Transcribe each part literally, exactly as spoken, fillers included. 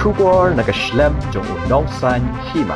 Khubor na ka shlem jong u nongsan hima.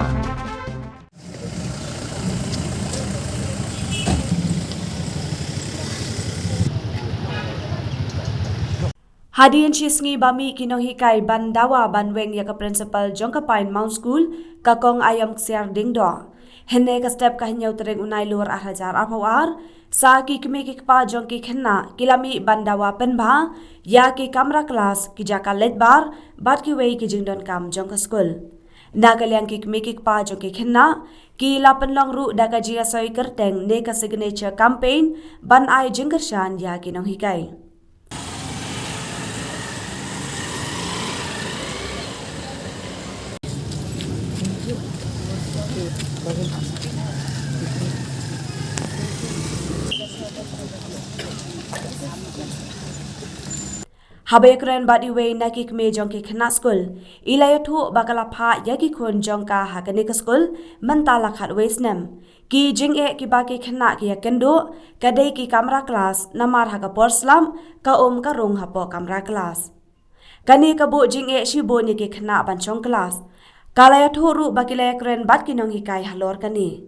Hadien shi sngi ba mih ki nonghikai ban dawa ban weng ïa ka principal jong ka Pine Mount School, ka Kong Ayom Ksiar Diengdoh. Hynne ka step ka hynñiew tarik u Nailur ar hajar arphew ar, sa ki kmie ki kpa jong ki khynnah ki la mih ban dawa pynbha ïa ki kamra klas, ki jaka leit bar bad kiwei ki jingdonkam jong ka skul. Na ka liang ki kmie ki kpa jong ki khynnah ki la pynlong ruh da ka jingïasoi kyrteng ne ka signature campaign ban ai jingkyrshan ïa ki nonghikai. Haba ïakren bad iwei na ki kmie jong ki khynnah skul, i la ïathuh ba ka la phah ïa ki khun jong ka ha kane ka skul mynta la khatwei snem. Ki jingeh kiba ki khynnah ki ïakynduh ka dei ki kamra klas, namar ha ka por slap ka um ka rung hapoh kamra klas. Kane ka buh jingeh shibun ïa ki khynnah ban shong klas. Ka la ïathuh ruh ba ki la ïakren bad ki nonghikai halor kane.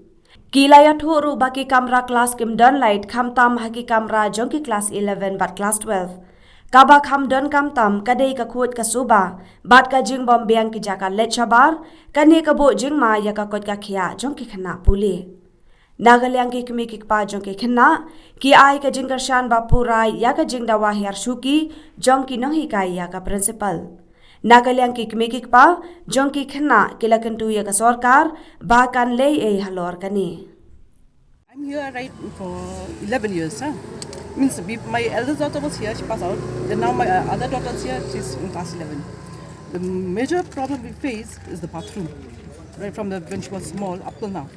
Ki la ïathuh ruh ba ki kamra klas kim don light, khamtam ha ki kamra jong ki klas eleven bad klas twelve. Kaba kham donkam tam ka dei ka khuid ka suba bad ka jingbym biang ki jaka leit shabar, kane ka buh jingma ïa ka koit ka khiah jong ki khynnah pule. Na ka liang ki kmie ki kpa jong ki khynnah ki ai ka jingkyrshan ba pura ïa ka jingdawa hiar shuki jong ki nonghikai ïa ka principal. Na ka liang ki kmie ki kpa jong ki khynnah ki la kyntu ïa ka sorkar ba kan leh ei halor kane. I'm here right for eleven years, huh? Means we, my eldest daughter was here, she passed out. Then now my uh, other daughter's here, she's in class eleven. The major problem we face is the bathroom, right from the when she was small up till now.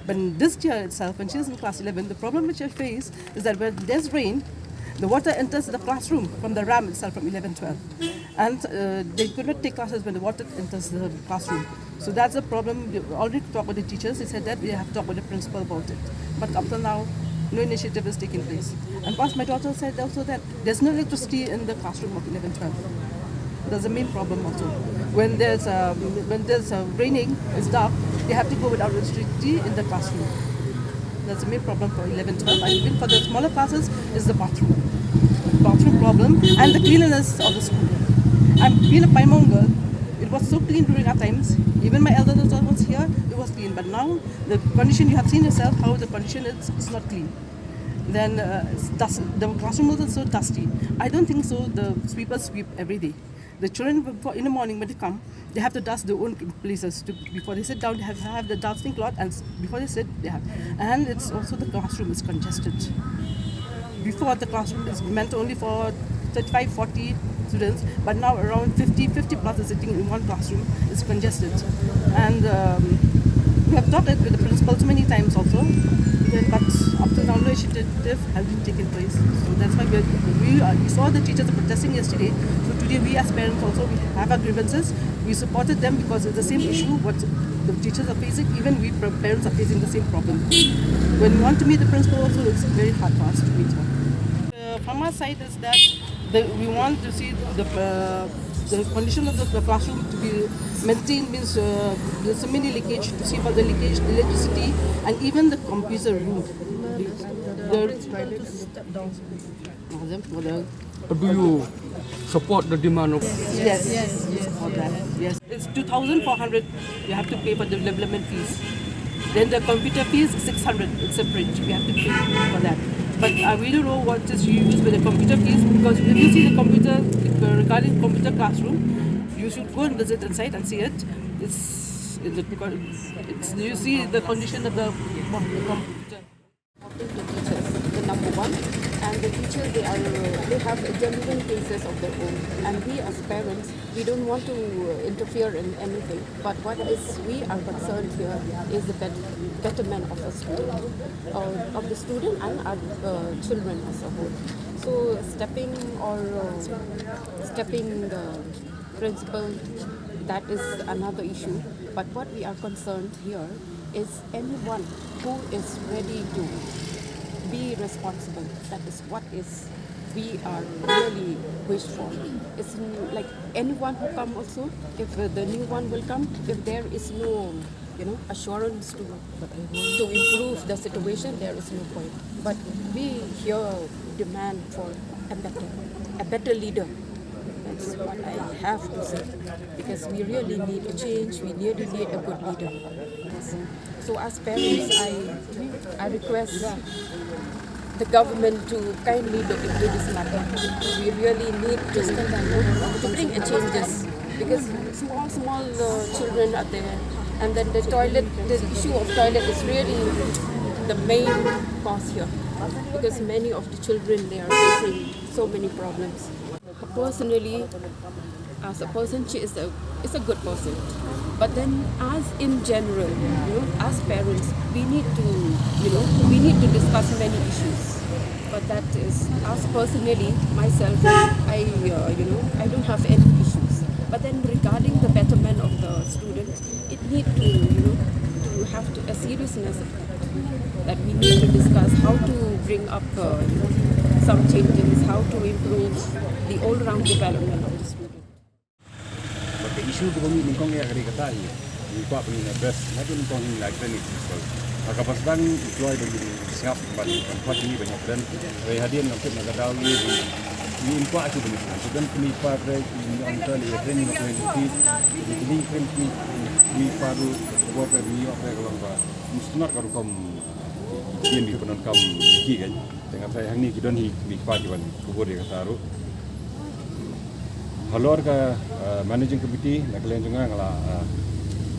But this year itself, when she is in class eleven, the problem which I face is that when there's rain, the water enters the classroom from the ram itself from eleven twelve. And uh, they could not take classes when the water enters the classroom. So that's the problem. We already talked with the teachers. They said that we have to talk with the principal about it. But up till now, no initiative is taking place. And plus, my daughter said also that there's no electricity in the classroom of eleven twelve. That's the main problem also. When there's uh, when there's uh, raining, it's dark. They have to go without electricity in the classroom. That's the main problem for eleven twelve. And even for the smaller classes, is the bathroom. Bathroom problem and the cleanliness of the school. I'm being a Pine Mount girl. It was so clean during our times. Even my elder daughter was here, it was clean. But now the condition you have seen yourself, how the condition is, it's not clean. Then uh, it's dust, the classroom was so dusty. I don't think so. The sweepers sweep every day. The children, before, in the morning when they come, they have to dust their own places. To, before they sit down, they have to have the dusting cloth, and s- before they sit, they have. And it's also the classroom is congested. Before, the classroom is meant only for thirty-five, forty students, but now around fifty, fifty plus is sitting in one classroom. It's congested. And um, we have talked with the principals many times also, but up till now, no initiative has been taken place. So that's why we, are, we, are, we saw the teachers protesting yesterday. So today, we as parents also, we have our grievances. We supported them because it's the same issue what the teachers are facing. Even we parents are facing the same problem. When we want to meet the principal also, it's very hard for us to meet her. Uh, from our side is that the, we want to see the, uh, the condition of the, the classroom to be maintained, means uh, there's so many leakage, to see about the leakage, electricity, and even the computer room. The, the, do you support the demand of? Yes, yes, yes, support that. Yes. It's two thousand four hundred you have to pay for the development fees. Then the computer fees, six hundred, it's separate. We have to pay for that. But uh, we don't know what is used with the computer fees, because if you see the computer, regarding computer classroom, you should go and visit inside and see it. It's, in the, it's you see the condition of the computer. The teachers, the number one, and the teachers, they are, they have genuine cases of their own, and we as parents, we don't want to uh, interfere in anything. But what is we are concerned here is the bet- betterment of a student, uh, of the student and our uh, children as a whole. So stepping or uh, stepping the principal, that is another issue. But what we are concerned here is anyone who is ready to be responsible. That is what is We are really wish for. It's n- like anyone who come also, if uh, the new one will come, if there is no, you know, assurance to to improve the situation, there is no point. But we here demand for a better, a better leader. That's what I have to say, because we really need a change. We really need a good leader. So as parents, I I request the government to kindly look into this matter. We really need to, to bring a changes, because small, small uh, children are there, and then the toilet, the issue of toilet is really the main cause here, because many of the children, they are facing so many problems. Personally, as a person, she is a is a good person. But then, as in general, you know, as parents, we need to, you know, we need to discuss many issues. But that is, as personally, myself, I, uh, you know, I don't have any issues. But then, regarding the betterment of the student, it need to, you know, to have to a seriousness of that. That we need to discuss how to bring up uh, some changes, how to improve the all-round development of the student. Bad ka issue kaba ngi nyngkong ïa ka dei kata hi. Ngi kwah ba ngin address, naduh nyngkong hi ngi la kren ïa ka principal. Ha kaba sdang ngi kloi ba ngin sngap ban, ban khot ïa ngi ban ïakren. Hynrei hadien ngam tip na ka daw ngi, ngi, ngi kwah shuh ba ngin sngap. Shu don kmie kpa ba ngi ong to lei ïakren, ngi ong kren ki, ngi kren ki, kmie kpa ruh, ka khubor ba ngi ïoh ba ka long ba mustnat ka rukom ki, ki, ki, ki pyndonkam ïa ki kan. Te nga tharai hangne ki don hi kmie kpa ki ban kubur ïa kata ruh. Halor ka, ah, managing committee, na ka liang jong nga nga la, ah,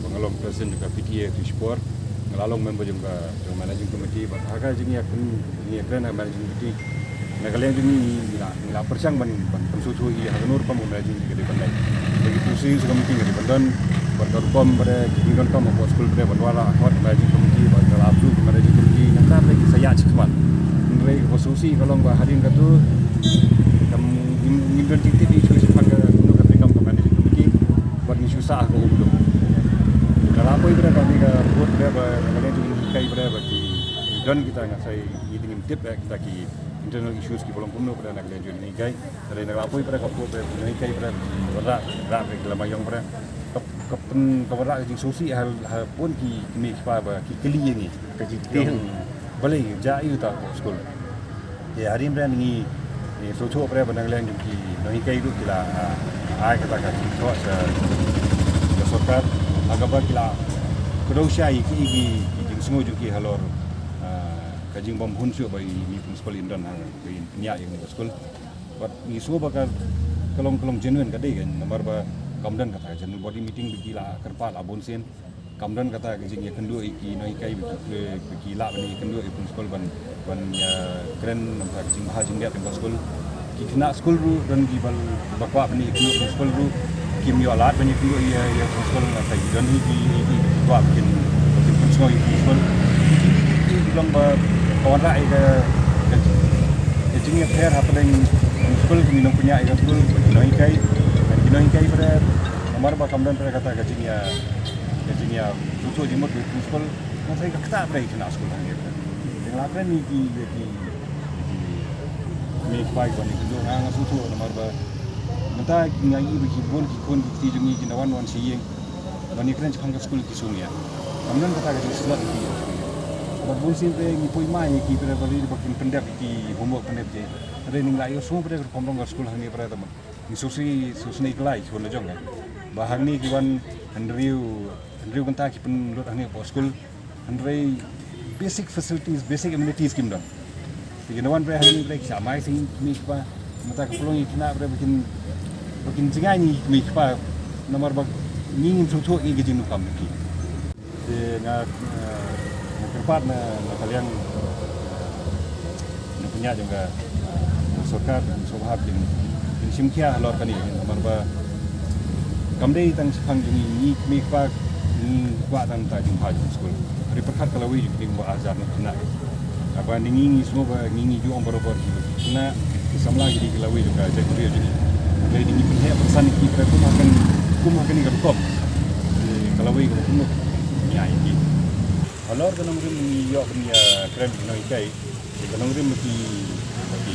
ba nga long president jong ka P T A Tushpor, nga la long member jong ka, jong managing committee, bad ha ka jingïakren, jingïakren ha managing committee, na ka liang jong ngi ngi la, ngi la pyrshang ban, ban pynsngewthuh ïa ha kano rukom ka managing committee ka dei ban leit. Ba ki proceedings ka meeting ka dei ban don, bad ka rukom ba dei ki jingdonkam hapoh skul ba dei ban wanrah ha court, managing committee, bad ka la approve managing committee, nangta ba dei ki sa ïaid shakhmat. Hynrei kaba sngewsih ka long ba hadien kata, kam, ngim, ngim don jingtip issue shaphang ka, kumno ka treikam ka managing committee, bad ngi shu sah ha ka umdum. Ka la poi ba dei ba ngi ka report ba dei ba ka liang jong ngi hikai ba dei ba ki, ki don kita nga tharai ngi te ngim tip ba kita ki internal issues kiba long kumno ba dei na ka liang jong ngi hikai. Hynrei na ka la poi ba dei ka report ba ngi hikai ba dei ki wanrah, rah ba dei ki la mayong ba dei. Ka, ka pyn, ka wanrah ka jingsngewsih ha, ha bun ki, ki kmie ki kpa ba ki kylli ïa ngi. Ka jingkylli. Balei jia aiu ta hapoh skul. Te hadien ba ngi, ngi sngewthuh ba dei ba na ka liang jong ki nonghikai ruh ki la, ah, ai kata ka jingthoh sha, sha sorkar. Ha kaba ki la kdew shai ïa ki, ki, ki jingsngew jong ki halor, ah, ka jingbym hun shuh ba i, i principal in don ha, ba in pynïaid ïa kane ka skul. Bad ngi sngew ba ka, ka long, ka long genuine ka dei kan, namar ba kam don kata ka general body meeting ba ki la kyrpad la bun sien. Kam don kata ka jingïakynduh ïa ki nonghikai ba ki, ba ki lah ban ïakynduh ïa u principal ban, ban ïakren namar ka jingbha jingleh jong ka skul. Ki khynnah skul ruh don kiba, ba kwah ban ïakynduh ïa u principal ruh kim ïoh lad ban ïakynduh ïa, ïa u principal, nga tharai ki don hi ki, ki, ki kwah ba kin, ba kin pynsngew ïa u principal. Ki long ba ka wanrah ïa ka, ka, ka jingïapher hapdeng u principal, ki nongpynïaid ïa ka skul, ki nonghikai, ki nonghikai ba dei namar ba kam don ba dei kata ka jingïa Ka jingïa sngewthuh jingmut bad u principal, nga tharai ka ktah ba dei ki khynnah skul hangne. Te nga la kren ïa ki, ïa ki, ïa ki kmie ki kpa kiba ïakynduh, nga, nga sngewthuh namar ba mynta nga ïohi ba ki bun ki khun ki kti jong ngi ki na wan wan sha ïing ban ïakren shaphang ka skul ki sngew ïa. Kam don kata ka jingslot ïa ki. Bad bun sien te ngi poi mai ïa ki, te balei ba kin pyndep ïa ki homework pyndep ïa ki. Hynrei ngi la ïohsngew ba dei ka rukom rong ka skul hangne ba dei, te ngi sngewsih, sngewsih kylla ïa ki khun la jong ka. Ba hangne ki wan hynriew Hynriew kynta ki pynlut hangne hapoh skul. Hynrei basic facilities, basic amenities kim don. Te ki na wan bre hangne bre ki shah mai sha ngi kmie ki kpa. Mynta ka pynlong ïa ki khynnah bre ba kin, ba kin jngai ïa ngi kmie ki kpa. Namar ba ngi ngim sngewthuh ïa ka jingdonkam jong ki. Te nga, eh, nga kyrpad na, na ka liang, eh, na pynïaid jong ka, eh, sorkar, sngewbha kin, kin shim khia halor kane, namar ba kam dei tang shaphang jong ngi, ngi kmie kpa ngi kwah tang ta jingbha jong ka skul. Hynrei pyrkhat ka lawei jong ki ba ar hajar khynnah. Haba ngi, ngi sngew ba ngi, ngi ju ong barabor ki khynnah ki samla ki dei ki lawei jong ka jaitbynriew jong ngi. Hynrei ngi pynheh pynsan ïa ki ba kum ha kane, kum ha kane ka rukom. Ka lawei kaba kumno ngi ai ïa ki. Halor ka nongrim ngi ïoh ban ïa kren ki nonghikai. Ka nongrim ba ki, ba ki,